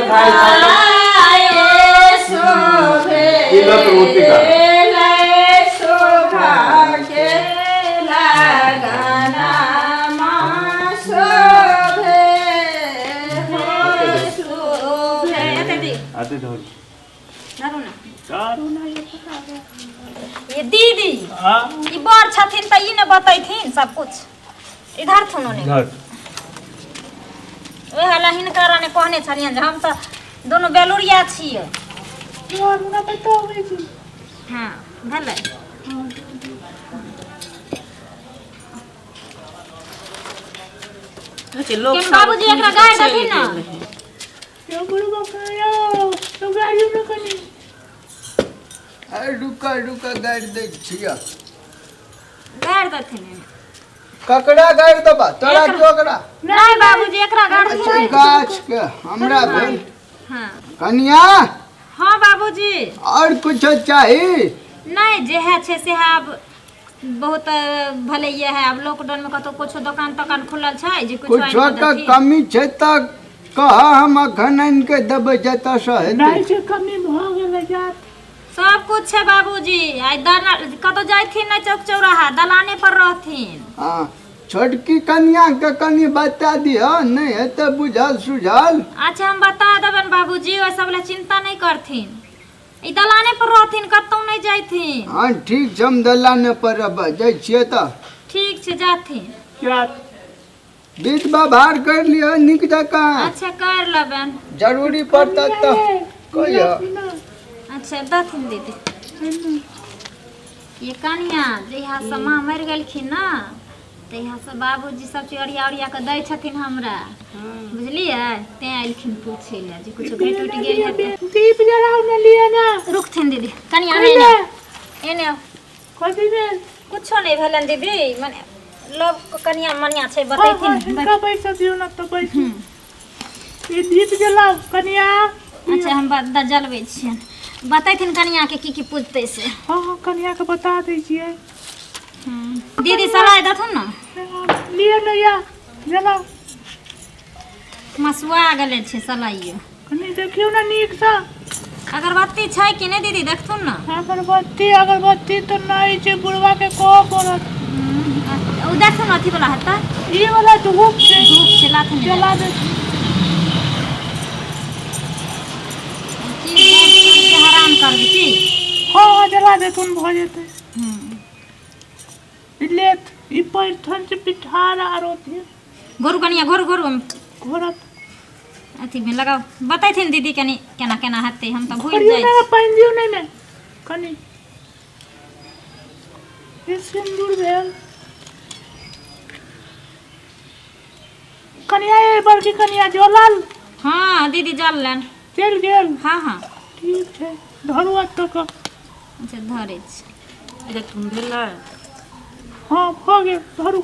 खाइ आए शोभे तिलक रोटी का। लै शोभा के लगना माँ शोभे हो शोभे। एते दी। आते धर। धरू ना। दारू। ये दीदी। हाँ। ई बड़ छथिन तऽ ई ने बतैथिन सब कुछ। इधर थुनो ने। धर। ओएह लए हिनका ने कहने छलियनि जे हम तऽ दुनू बेलुरिया छियै। हँ भेलै। छै लोक केन बाबूजी एकरा गारि देथिन ने। अरे रुका रुका, गाड़ि दै छियै। गारि देथिन एहिमे। ककरा गाड़ि देबा, तोरा कि ओकरा? नहि बाबूजी, एकरा गारि अच्छा, देथिन। गाछ के हमरा भेल। हँ। कनिया। हँ बाबूजी। आओर कुछो चाही? नहि, जे है छै से है। आब बहुत भले ये है, आब लॉकडाउन में कतौ कुछो दोकान तोकान खुलल छै जे कुछो आनि कुछो कऽ के देथिन। कमी छै तऽ कह, हम अखन आनि के देबै जतऽसँ हेतै। नहि छै, कमी भऽ गेलै जात। सब कुछ छै बाबूजी। आइ दाना कतौ जाइथिन नहि, चौक चौराहा दलाने पर रहथिन। हँ, छोटकी कनियाके कनि बता दिह, नहि हेतै बुझल सुझल। अच्छा, हम बता देबनि बाबूजी, ओहि सब लए चिंता नहि करथिन। ई दलाने पर रहथिन, कतौ नहि जाइथिन। हँ ठीक छै, हम दलाने पर रहबै, जाइ छियै तऽ। ठीक छै, जाथिन। जात। बीत व्यवहार कर लिअ नीक जकाँ। अच्छा, कर लेबनि। जरूरी पड़तै तऽ कहियो। अच्छा, दथिन दीदी। ये कनिया, जहिया से माँ मरि गेलखिन ने, तहिया से बाबूजी सब चीज ओरिया ओरिया कऽ दै छथिन हमरा, बुझलियै? तें अयलखिन पूछै लए जे कुछो घटि उटि गेल हेतै। दीप जराउ ने, लिअ ने। रुकथिन दीदी, कनिया, एने आउ, एने आउ। कथी भेल? कुछो नहि भेलनि दीदी, मने लोक कनिया मनिया छै। हँ। बतैथिन। हिनका बैसऽ दियौ ने तऽ बैसू। ई दीप जलाउ कनिया। अच्छा, हम जलबै छियनि। बतैथिन कनियाके की की पूजतै से। हँ, कनियाके बता दै छियै। दीदी, सलाइ देथुन ने। लिअ ने, या जलाउ। मसुआ गेलै छै सलाइयो। कनि देखियौ ने नीकसँ। अगरबत्ती छै कि नहि दीदी, देखथुन ने। अगरबत्ती, अगरबत्ती तऽ नहि छै, बुढ़वाके कहऽ पड़त। ओ देखथुन, अथी वाला हेतै। ई वाला धूप छै। धूप छै, लाथुन। जला दे। की बूढ़ सूढ़के हरान करबै की? हँ, जला देथुन, भऽ जेतै। ई लेत, ई पैठन छै, पिठार आर अथी। घोरू कनिया, घोरू घोरू। घोरत। अथीमे लगाउ। बतैथिन दीदी कनि केना केना हेतै, हम तऽ भूलि करियौ जाइ ने छी। पानि दियौ ने एहिमे कनि। ई सिन्दूर भेल कनिया, ये बड़की कनिया जलल? हँ दीदी, जललनि। चलि गेल? हँ। ठीक छै, धरू एतऽ कऽ। अच्छा, धरै छी। अच्छा, तुम भेलै? हँ, भऽ गेल, धरू।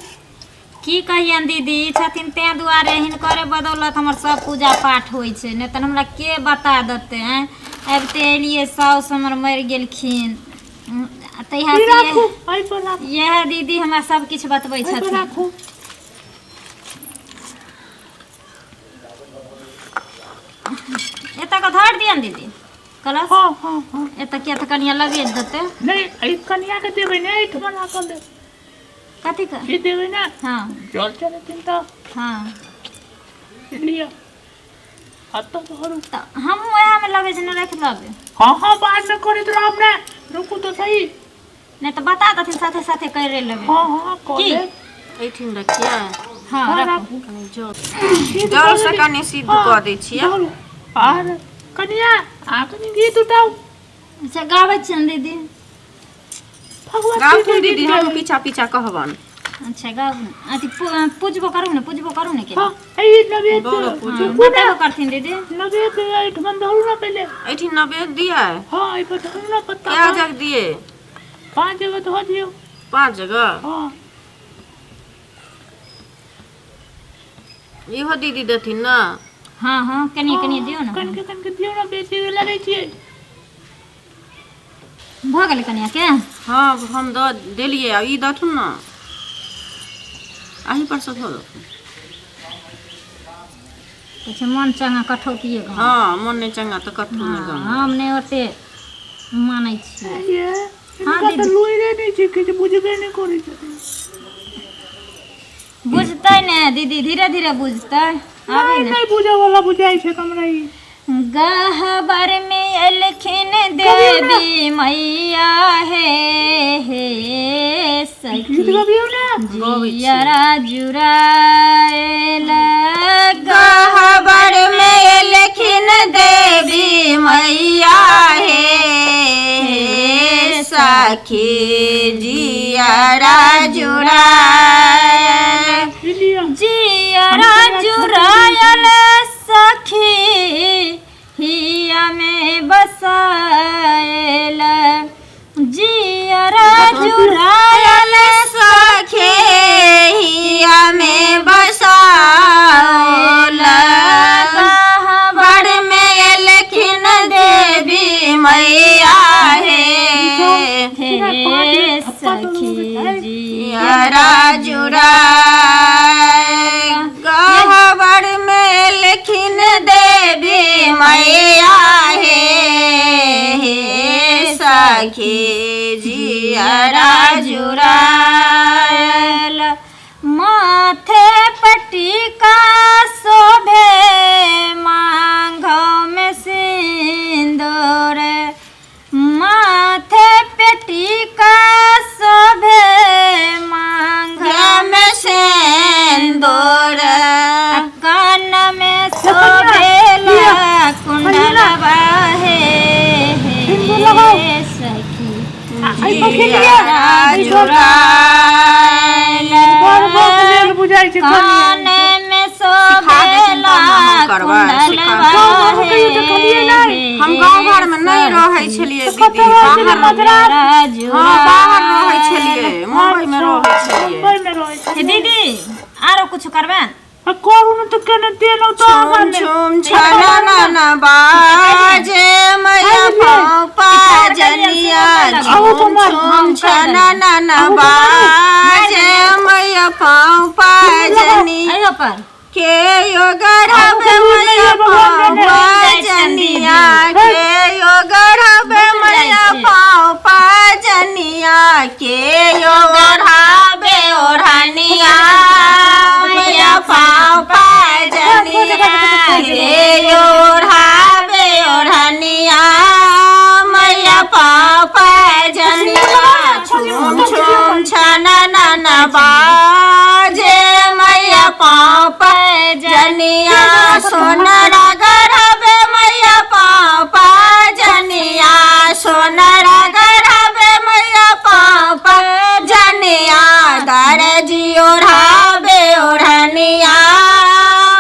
की कहियनि दीदी, ई छथिन तें दुआरे हिनकरे बदौलत हमर सब पूजा पाठ होइ छै, नहि तऽ हमरा के बता देतै? आँय, आबिते एलियै, साउस हमर मरि गेलखिन, तहिया ई से राखू, एहि पर राखू। इएह दीदी हमरा सब किछु बतबै एहि पर छथिन। राखू। एतऽ के धर दियनि दीदी कलश? हँ। एतऽ किया तऽ कनिया लगेज देतै। नहि, एहि कनियाके देबै ने, एहिठमा राखल देब। कथी के? ई देबै ने। हँ। जल चढ़ेथिन तऽ। हँ। ई लिअ, एतऽ धरू। तऽ हमहूँ उएहमे लगेज ने राखि लेबै। हँ, बादमे करैत रहब ने, रुकू तऽ सही। नहि तऽ बता देथिन, साथे साथे करि लेबै। हँ, कऽ की? लेब। एहिठिन रखियै? हँ। हँ। राखू। राखू। कनि जल गीत जल भऽ से गेलै। कनि सिद्ध हँ, कऽ दै छियै। धरू। आर कनिया आ, कनि गीत उठाउ। अच्छा, गाबै छियनि दीदी। भगवती गाबथुन के दीदी, गीत हम गाबै। पीछा पीछा कहबनि। अच्छा, गाबू। अथी पूजबो करू ने, पूजबो करू ने के। हँ, ई नवेद। बड़ पूजू। हँ, बतेबो करथिन दीदी। नवेद एहिठमा धरू ने पहिले। एहिठिन नवेद दियै? हँ, एहि पर धरू ने पत्ता। कए जग दियै? 5 जगह धऽ दियौ। 5 जगह? हँ। इहो दीदी देथिन ने? हँ, कनि कनि दियौ ने। कनिके कनिके दियौ ने, बेसी लगै छियै। भऽ गेलै कनियाके? हँ, हम दऽ देलियै, आब ई देथुन ने, अही पर से धऽ देथुन। कहै छै मन चंगा कठौतिए गंगा। हँ, मन नहि चंगा तऽ कतहु नहि गंगा। हम नहि ओते मानै छियै। ये हाँ, हिनका तऽ दीदी। लुइरे नहि छै, किछु बुझबे नहि करै छथिन। बुझतै ने दीदी, धीरे धीरे बुझतै। आबै नहि ने। नहि बुझऽ वाला बुझाइ छै हमरा ई। गहबर में एलखिन देवी मैया हे हे गीत सखी गबियौ ने। जियरा जुड़ायल। गहबर में एलखिन देवी मैया हे सखी जियरा जुड़ायल। ई लिअ। जियरा जुड़ायल सखी हिया में बसायल। जियरा जुड़ायल सखी हिया में बसाओल। गहबर बर में एलखिन देवी मैया हे हे सखी जियरा जुड़ाय। गहबर में एलखिन देवी मैया हे सखी जियरा जुड़ाय। माथे पटिका शोभे मांघ में सिंदूर। माथे पेटिका शोभे मांघ में सिंदूर। कान में शोभेला कुंडलवा हे सिंदूर लगाओ। हे सखी आ, एहि पर के लिअ। जियरा जुड़ायल। बड़ भऽ गेल बुझाइ छै कान कनिया। में सिखा देथिन शोभेला तब ने हम करबै, सिखा। कुंडलवा गाँव घरमे कहियो देखलियै नहि। हम गाँव घरमे नहि रहै छलियै तऽ दीदी, कतऽ रहै छलियै? बाहर। मद्रास? हँ, बाहर रहै छलियै, मुम्बईमे रहै छलियै। मुम्बईमे रहै हे छलियै। दीदी, आरो कुछ करबै? आ करू ने तऽ केने देलहुँ तऽ छुम आगाँ नहि। छुम छनन बाजे मैया पाँव पाजनिया। छुम छुम छनन बाजे मैया पाँव पाजनिया। अइयो पर के यो गढ़ब मैया पाँव पाजनिया, के यो गढ़ब मैया पाँव पाजनिया, के यो ओढ़ाबे ओढ़निया मैया पाँव पाजनिया, के यो ओढ़ाबे ओढ़निया मैया पाँव पाजनिया। छुम छुम छनन बाजे मैया पाँव पाजनिया। सोनरा गढ़बे मैया पाँव पाजनिया, सोनरा गढ़बे मैया पाँव पाजनिया। दरजी ओढ़ाबे ओढ़निया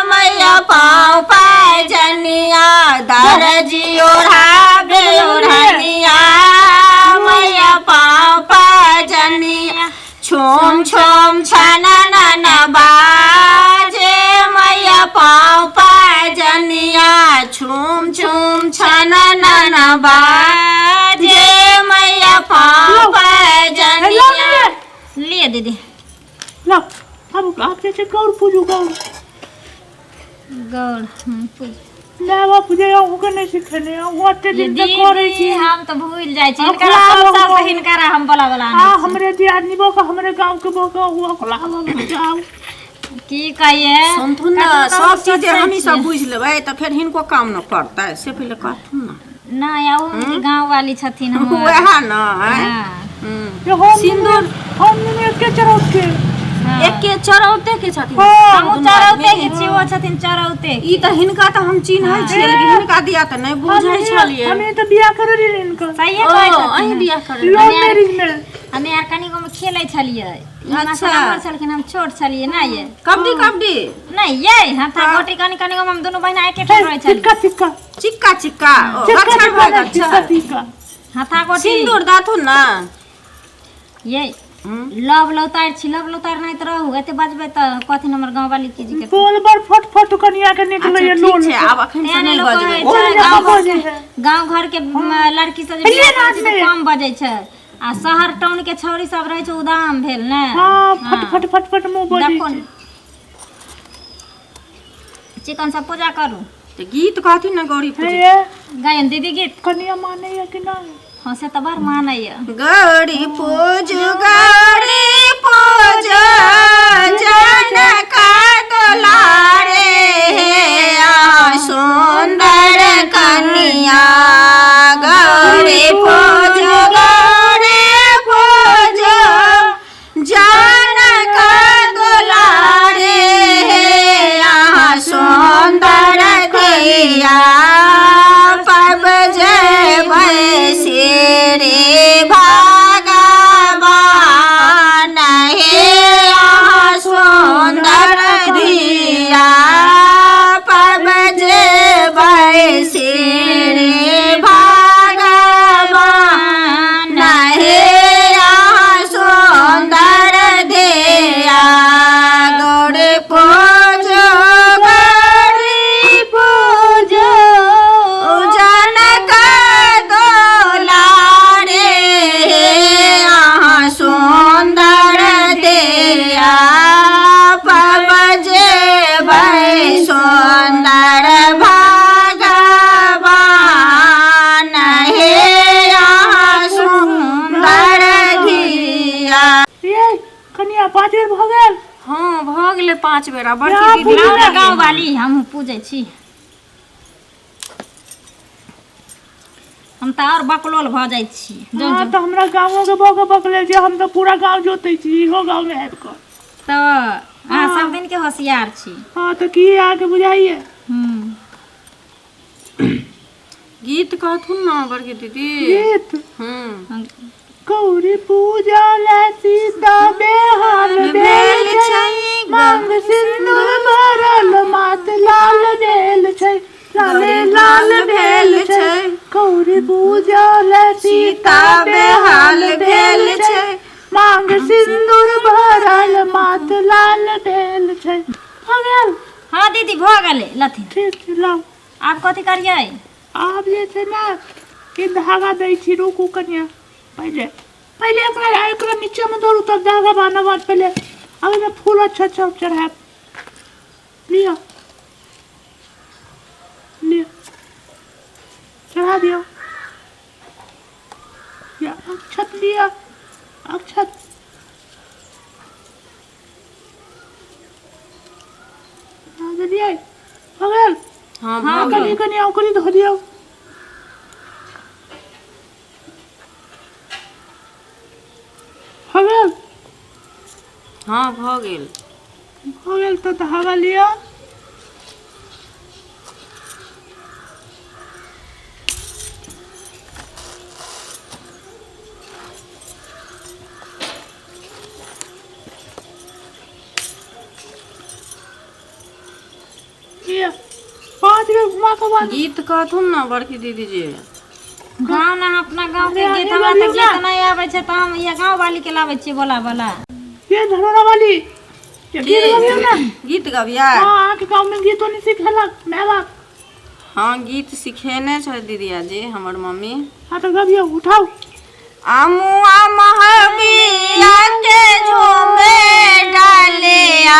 मैया पाँव पाजनिया, दरजी ओढ़ाबे ओढ़निया मैया पाँव पाजनिया। छुम छुम छनन बाजे मैया पाँव पाजनिया। छुम छुम छनन बाजे मैया पाँव लाउ पाजनिया। ने रे। लिए दीदी। लाउ, आब आब जे छै गौर पूजू, गौर। गौर पूज। माय बाप जे अहूँके नहि सिखेने, अहूँ एते ये दिन से करै दीदी छी। हम तऽ भूलि जाइ छी आ हिनकरा खुला सब साल भगवान। से हिनकरा हम बोला बोला आ आनै छी। हमरे दियादनी बो हमरे गाँव के बो के जाउ। की कहिए। सुनथुन ने। कखनो सब कखनो चीज सोचै हमही सब छियै। बुझि लेबै तऽ फेर हिनको काम न पड़तै, से पहिले कहथुन ने। नहि, आ ओ गाँव वाली छथिन हमर। वएह ने आँय। हँ। हूँ। ये हम सिन्दूर। हम दुनू एके चरौत के। हँ। एके चरौते के छथिन। हँ। हमहूँ दुनू चरौते आदमी। के छी, ओ छथिन चरौते के। ई तऽ हिनका तऽ हम चिन्है छियै, लेकिन हिनका दिया तऽ नहि बुझै छलियै। हमे तऽ बियाह करे रहियै हिनकर। सहिए ओ कहै अहीं छथिन। बियाह करै। लव मैरिज में। हमे आर कनिगो मे खेलै छलियै। ई अच्छा। मास्टर हमर छलखिन, हम छोट छलियै ना ये। कबड्डी कबड्डी? नहि ये, हाथा गोटी कनि कनिगो मे हम दुनू बहिना एके ठाम रहै छलियै। चिक्का चिक्का। चिक्का चिक्का ओ चिक्का गच्छर चिक्का भऽ नहि, चिक्का गच्छर। चिक्का। हाथा गोटी। सिन्दूर दाथुन ने। ये लव लौतार छी, लव लौतार नहि तऽ रहू, एते बजबै तऽ कहथिन हमर गाँव वाली की जी के। बोल बड़ फट फट कनिया के निकले अच्छा ये ठीक लोल। छै, आब अखन से तें नहि लोक बजबै। कहै बोल छै जे गाँव बजै घर है। गाँव घर के लड़की सब जे ये बियाह करै छै रात तऽ में। कम बजै छै आ शहर टाउन के छौड़ी सब रहै छै उदाम भेल ने। हाँ, फट फट फट फट मुंह बजै देखो छै। चिकन से पूजा करू। तऽ गीत कहथिन ने गौरी हे पूजा। ये गायन दीदी गीत। कनिया मानैया कि नहि? हाँ से तऽ बड़ मानैया। गौरी पूज गौरी पूज जनका दुलारे हे आ सुंदर कन्या। गौरी पूज गौरी पूज जनका दुलारे हे आ सुंदर धिया पब जय श्री भगवान हे आ सुंदर धिया पब जय श्री भगवान हे आ सुंदर धिया। गौरी पूज गौरी पूज जनक दुलारे अहाँ सुन्दर दिया पब जेबै सुन्दर भगवान हे अहाँ सुन्दर धिया। ये कनिया 5 बेर भऽ गेल। हँ भऽ गेलै 5 बेर। आ या, बड़की दीदी पूजू ने। गाँव वाली हमहूँ पूजै छी। हम तऽ आओर बकलोल भऽ जाइ छी। जो हँ जो तऽ हमरा गाँवो के भऽ के बकले छै। हम तऽ पूरा गाँव जोतै छी इहो गाँव मे आबि कऽ। तऽ अहाँ सब दिन के होशियार छी। हँ तऽ की अहाँके बुझाइए? हूँ गीत कहथुन ने बड़की दीदी। गीत। हूँ गौरी पूजा ले सीता बेहाल भेल छै, मांग सिंदूर भरल मात लाल भेल छै, लाले लाल भेल छै। गौरी पूजा ले सीता बेहाल भेल छै, मांग सिंदूर भरल मात लाल भेल छै। भऽ गेल। हाँ दीदी भऽ गेलै लथिन। ठीक छै लाउ। आब कथी करियै? आब जे छै ने ई धागा दै छी। रुकू कनिया, पहिले पहिले एकरा एकरा नीचामे धरू तब धागा बान्हब। आब पहिले आब एहिमे फूल अच्छा अच्छा चढ़ायब। लिअ लिअ चढ़ा दियौ। या अक्षत लिअ अक्षत। चढ़ा देलियै भऽ गेल। हँ हाँ, भऽ कनि गेल। कनि ओकरी धऽ दियौ। भऽ गेल। हँ भऽ गेल। भऽ गेल तऽ धागा लिअ। लिअ 5 बेर घुमा कऽ बान्हू। गीत कहथुन ने बड़की दीदी जी। गाँव ने अपना गाँव के अरे, गीत अरे हमरा तऽ बजियौ गीत ने। नहि आबै छै तऽ हम इएह गाँव वाली के लाबै छियै बोला बोला। ये धरोड़ा वाली ये गीत गबियौ ने। गीत गबिया? हँ अहाँके गाँव में गीतो नहि सिखेलक माय बाप? हँ गीत सिखेने छै दीदिया जी हमर मम्मी। हाँ तऽ गबियौ उठाउ। अमुआ महबिया के झूमे डालिया,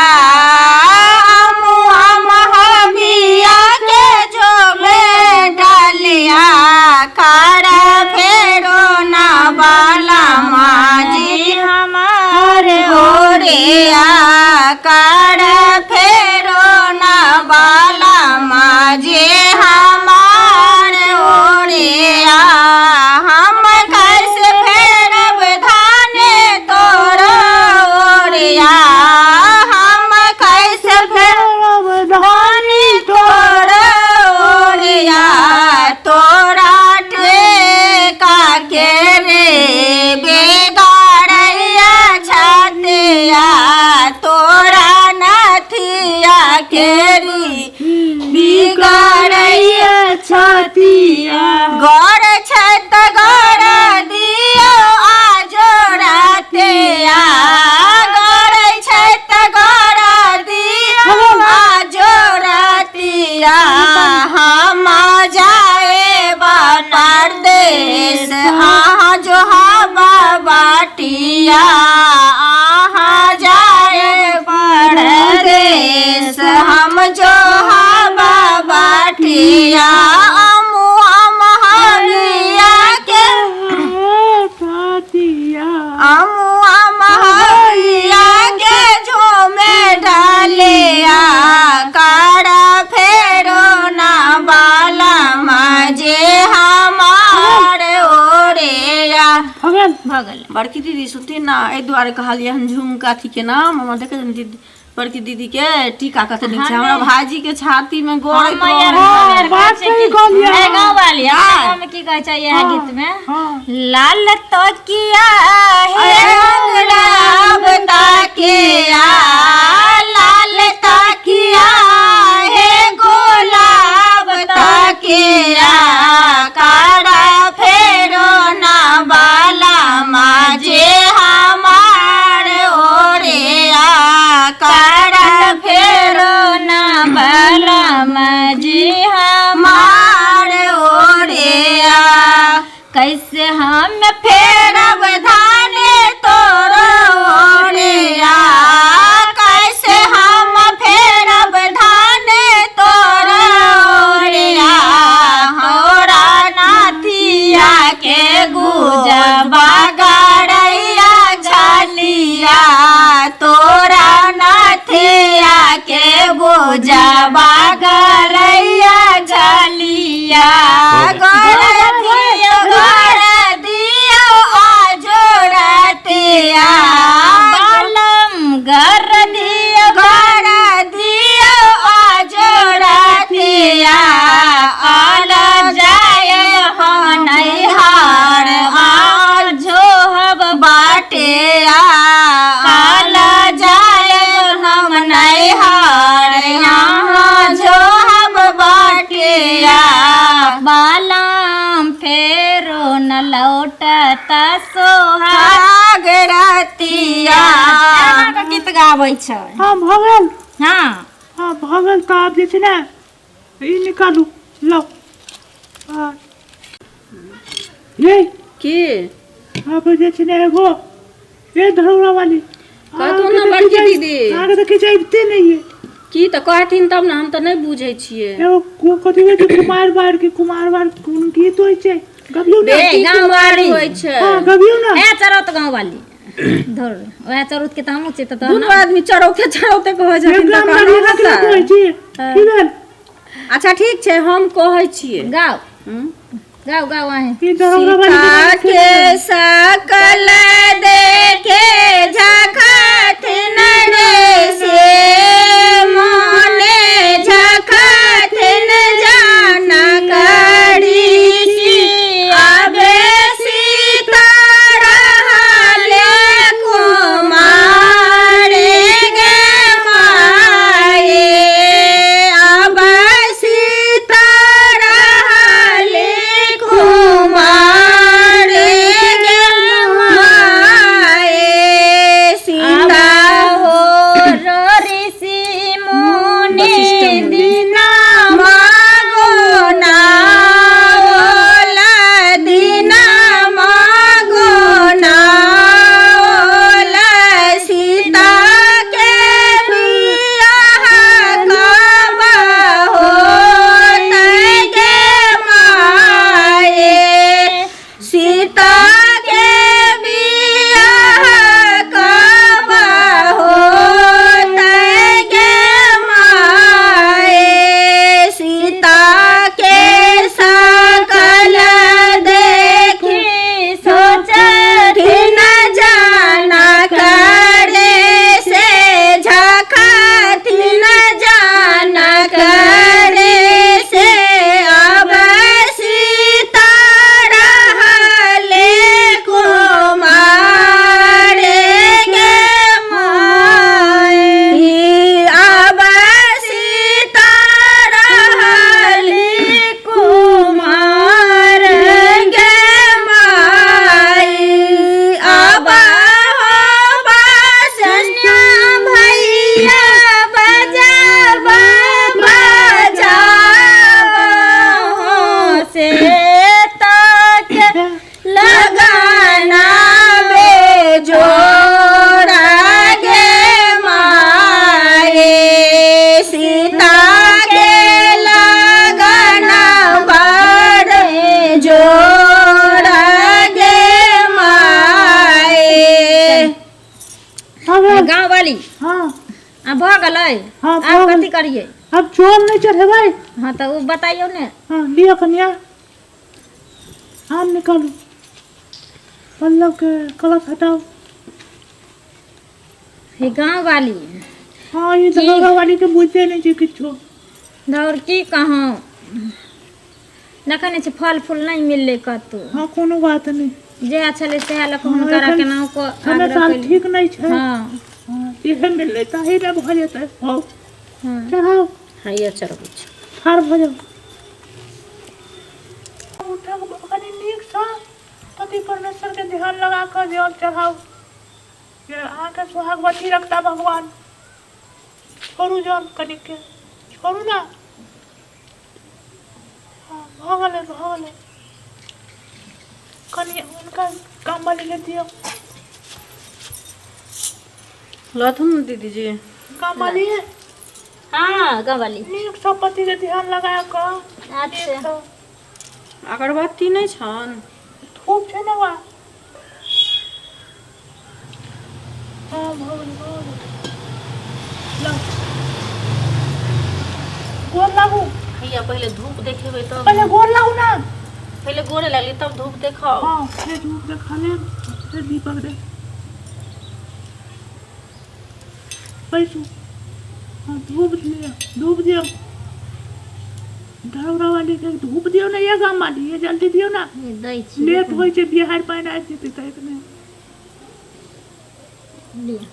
अमुआ महबिया के झूमे डालिया, कर फेरो ना बाला माजी हमार ओरिया, कर फेरो ना बाला माजी हमार ओरिया। हम कैसे फेरब धाने तोर ओरिया, हम कैसे रतिया अमुआ महलिया के रतिया अमुआ महलिया के झूमे डालिया काड़ा फेरो ना बाला माजे हमार ओरेया। भऽ गेल। भऽ गेलै। बड़की दीदी सुनथिन ना, एहि दुआरे कहलियै हन झुमका अथी के नाम। हमरा देखै छथिन दीदी, बड़की दीदी के टीका कते नीक छै। हमरा भाईजी के छाती में गड़ैत हम यार रहै। हम यार बात कहै छै सही कि कहलियै। ए गाँव वाली, हमरा हाँ। गाँव में की कहै छै इएह गीत में? हाँ। लाल तकिया हे गुलाब तकिया, लाल तकिया हे गुलाब तकिया, काड़ा फेरो ना बाला माजे हमार ओरेया, काड़ा फेरो ना बाला माजी हमार ओरेया। कैसे हम फेरब धाने तोरो ओरिया, कैसे हम फेरब धाने तोरो ओरिया, तोरा नाथिया के गुजबा गड़ैया छलिया, तोरा नाथिया के गुजबा गड़ैया छलिया, गड़ दियो गड़ दियो आजोरतिया, बालम गर दियो गड़ दियो आजोरतिया, आल जाय हम नैहार झोहब बाटे, आल जाय हम नैहार यहाँ झोहब बाटिया। बालम फेरो न लौटता सोहा रतिया। एना कऽ गीत गाबै छै। हँ, भऽ गेल। हँ। हँ, भऽ गेल। तऽ आब जे छै ने ई निकालू, लाउ। हँ, ये की? आब जे छै ने एगो ए धरौरा वाली कहथुन ने बड़की दीदी। अहाँके तऽ किछु अबिते नहि ये। की तऽ कहथिन तब ने, हम तऽ नहि बुझै छियै। एगो कथी कहै छै, कुमार बार के कुमार बार कोन गीत होइ छै, गबियौ ने। ए गाँव वाली। होइ छै। हँ, गबियौ ने। ए चरौत गाँव वाली धर, वएह चरौत के तऽ हमहूँ छियै तऽ दुनू आदमी चरौते चरौते कहै छथिन तऽ ग्राम कहलहुँ एना केना कहै तऽ। छी की भेल? अच्छा ठीक छै, हम कहै छियै। गाओ। हम्म? गाओ गाओ अहीं। ई धरौरा वाली सीता के सकल देखे झखथिन रे से मोने झखथिन जान करी, आबे सीता रहले कुमार गे माए, अब सीता रहले कुमार गे माए, सीता हो ऋषि मुनि दिना मागो नाओला दिना मागो नाओला, सीता के बियाह कब होत गे माए, सीता के बियाह कब होत गे माए, सीता के सकल देखी सोचथिन जाना करे से झखथिन जाना करे से, अब सीता रहले कुमार गे माए, अब सीता रहले कुमार गे माई, अब हो भैया बजाबा बजाबा से तक लगाना बेजोड़ा गे माए, सीता के लगाना गेल। कथी करियै आब जल नहि चढ़ेबै हँ तऽ ओ बताइयौ ने हँ लिअ कनिया आम निकालू पल्लव के कलश हटाउ हे गाँव वाली हँ ई दरोगा वाली के बुझते नहि छै किछो धौर की कहूँ देखै नहि छी फल फूल नहि मिललै कतहु हँ कोनो बात नहि जएह छलै सएह लऽ कऽ हँ, हुनकरा एखन केनाहु कऽ समय आग्रह साल केलियै ठीक नहि छै हँ हँ, इहे मिललै ताही ने भऽ जेतै हौ हँ चढ़ाउ हैया चढ़बै छी ठाढ़ भऽ जाउ उठक कनि नीकसँ पति परमेश्वरके ध्यान लगा कऽ जल चढ़ाउ जे अहाँके सुहागवती रखता भगवान छोड़ू जल कनिके छोड़ू ने हँ भऽ गेलै भऽ गेलै कनि हुनका कामवालीके दियौ लथुन ने दीदी जी कामवाली हँ गाँववाली नीकसँ पतिके ध्यान लगा कऽ अच्छा नीकसँ अगरबत्ती नहि छनि धूप छै ने वा हँ भऽ गेलै भऽ गेलै लाउ गोर लागू हैया पहिले धूप देखेबै तब पहिले गोर लागू ने पहिले गोरे लागली तब धूप देखाउ हँ फेर धूप देखा लेब फेर दीपक दे बैसू हँ धूप दिअ धूप दियौ धरौरा वाली के धूप दियौ ने ये गाम वाली ये जल्दी दियौ ने दै छी लेट होइ छै बिहार पानि आबि जेतै तऽ एतने लिअ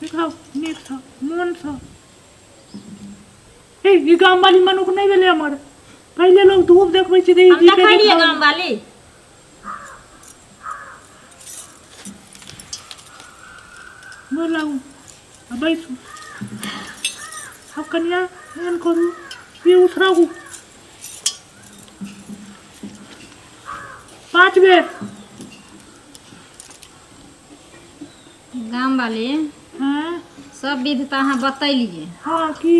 देखाउ नीकसँ मोनसँ हे ई गाम वाली मनुख नहि भेलै हमर पहिले लोग धूप देखबै छै तऽ ई हम दीपे देखलियै देखाउ। गाम वाली गोर लागू आ बैसू आब कनिया एहन करू ई उसरागू 5 बेर गाम वाली हँ सब विध तऽ अहाँ बतेलियै हँ की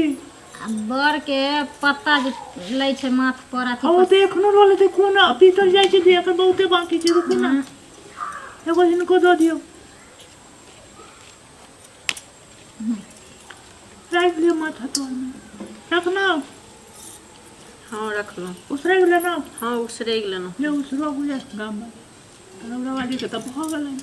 आ बड़के पत्ता जे लै छै माथ पर अथी ओ पर तऽ एखनो लऽ लेतै कोन पीतल जाइ छै एखन बहुते बाँकी छै रुकू ने एगो हिनको दऽ दियौ राखि लियौ माथा तोरमे रखना हँ रखलहुँ उसरागि लेलहुँ हँ उसरगि लेलहुँ जे उसरो बुझे गाममे रौरा वाली के तऽ भऽ गेलै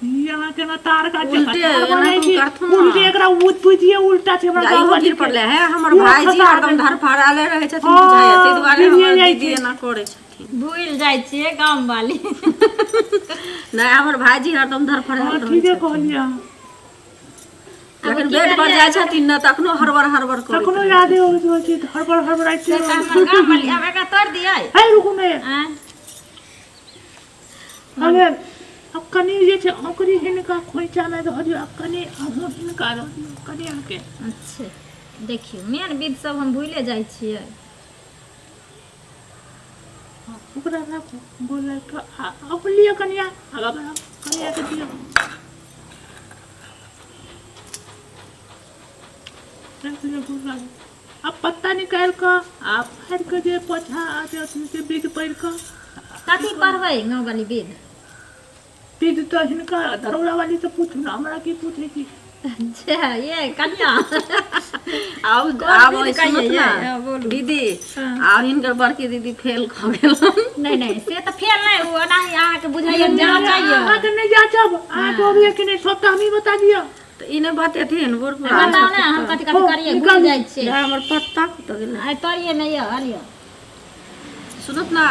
ई अहाँ केना तार काट उल्टे एना तुम करथुन ना। उल्टे एकरा उद बुझिए उल्टा छै हमरा इहो गाँव वाली गिर के। पड़लै है हमर इहो भाईजी खसा हरदम देलकै। धरफड़ाले रहै छथिन हँ, बुझाइया ताहि दुआरे गिरिए हमर जाइ दीदी छै। एना करै छथिन भूलि जाइ छियै गाम वाली नहि हमर भाईजी हरदम धरफड़ायल हँ रहै ठीके छथिन कहलियै अहाँ जखन बेड पर जाइ छथिन ने तखनो हड़बड़ हड़बड़ करैत तखनो रहै यादे होइत रहै छै हड़बड़ हड़बड़ाइत से तऽ हमर गाम वाली आब एकरा तोड़ि दियै है रुकू ने आँय अरे अब कनि जे छै ओकरी हिनका खोइचामे दऽ दियौ आ कनि अहूँ हिनका दऽ दियौ कनि अहाँके अच्छा देखियौ मेन विध सब हम भूले जाइ छियै ओकरा राखू गोल लागि कऽ आ अब लिअ कनिया आगाँ बढ़ाउ कनियाके दियौ राखि लिअ गोल लागू आब पत्ता निकालि कऽ आ फाड़ि कऽ जे पोछा अथी अथी से विध पढ़ि कऽ कथी पढ़बै गाँव वाली विध विध तऽ हिनका दरोड़ा वाली से पूछू ने हमरा की पूछै छी अच्छा ये कनिया आब आब विध सुनत कहियै? ने हँ, बोलू। दीदी आब हिनकर बड़की दीदी फेल खा गेलन नहि नहि से तऽ फेल नहि ओ ओनाही अहाँके बुझाइए जाँचैए अहाँके नहि जाँचब अहाँके अबैया कि नहि सबटा हमही बता दिअ तऽ ई नहि बतेथिन बूढ़ पुरान बताउ ने हम कथी कथी करियै भूलि जाइ छियै हमर पत्ता कतऽ गेलै आइ तोड़िए नहि यऽ अलियौ सुनत ना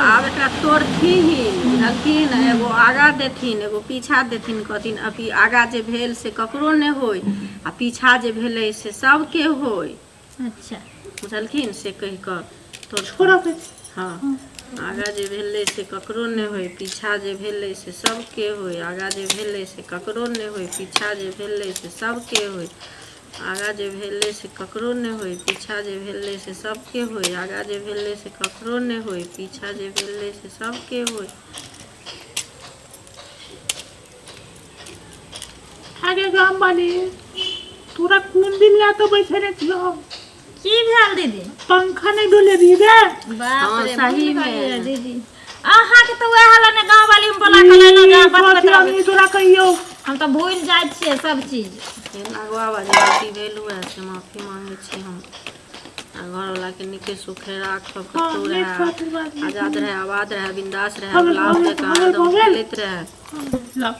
आब एकरा तोड़थिन बुझलखिन एगो आगा देथिन एगो पीछा देथिन कहथिन अभी आगा जे भेल से ककरो नहि होय आ पीछा जे भेलै से सबके होय अच्छा बुझलखिन से कहि कऽ तोड़थिन छोड़ऽ के हँ आगा जे भेलै से ककरो नहि होय पीछा जे भेलै से सबके होय आगा जे भेलै से ककरो नहि होय पीछा जे भेलै से सबके होय आगा जे भेलै से ककरो नहि होय पीछा जे भेलै से सबके होय आगा जे भेलै से ककरो नहि होय पीछा जे भेलै से सबके होय आगे गाम वाली तोरा कोन दिन ला तऽ बैठे छियौ की भेल दीदी पंखा नहि डोलेबही रे बाप हँ, रे सही भूलि मे। गेलियै दीदी अहाँके तऽ वएह हाल ने गाँव वाली में बोला के लेलहुँ जे अहाँ बतबैत कथी रहबै। हम तोरा कहियौ हम तऽ भूलि जाइ छियै सब चीज। हे नाग बाबा, जे गलती भेल हुए से माफी मांगै छी हम। आ घरवलाके नीके सुखे राखब, हँ, कतहु नीक रहए, आशीर्वाद नीक। आजाद रहए, आबाद रहए, बिंदास रहए, भऽ गेल, गुलाब भऽ गेल, जकाँ भऽ गेल, हरदम भऽ गेल। खेलैत रहए। लाउ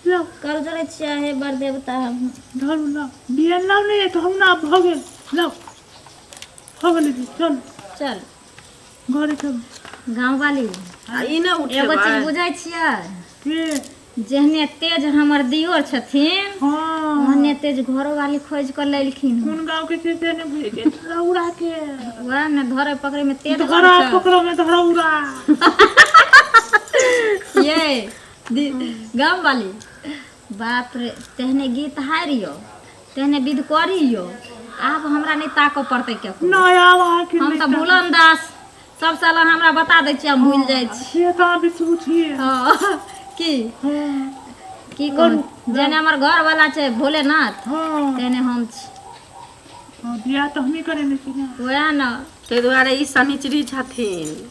लाउ। कर जोड़ै छियै हे बर देवता हम। धरू, लाउ बियन, लाउ। नहि तऽ हम ना, भऽ गेल, लाउ, भऽ गेलै जी, चल। चल। घरे चल। गाँव वाली। आ ई नहि एगो उठेबै? चीज बुझै छियै? के? जेहने तेज हमर दियोर छथिन, हँ, ओहने तेज घरोवाली खोजि कऽ लेलखिन हन। कोन गाँव के छै से नहि बुझै छियै, धरौरा के। वएह ने, धरे पकड़े में तेज। धरा पकड़ो में धरौरा। ये गाम वाली, बाप रे, तेहने गीत हारियो, तेहने विध करियो, आब हमरा नहि ताकऽ पड़तै केकरो। नहि, आब अहाँके हम नहि। तऽ भूलन दास, सब साल हमरा बता दै छियै, हम भूलि जाइ छी। से तऽ अहाँ बिसरू छियै। हँ, की? हँ। की कहू, जेने हमर घरवाला छै भोलेनाथ, हँ, तेहने हम छी। हँ, बियाह तऽ हमही करेने छी ने। वएह ने। ताहि दुआरे ई शनिचरी छथिन।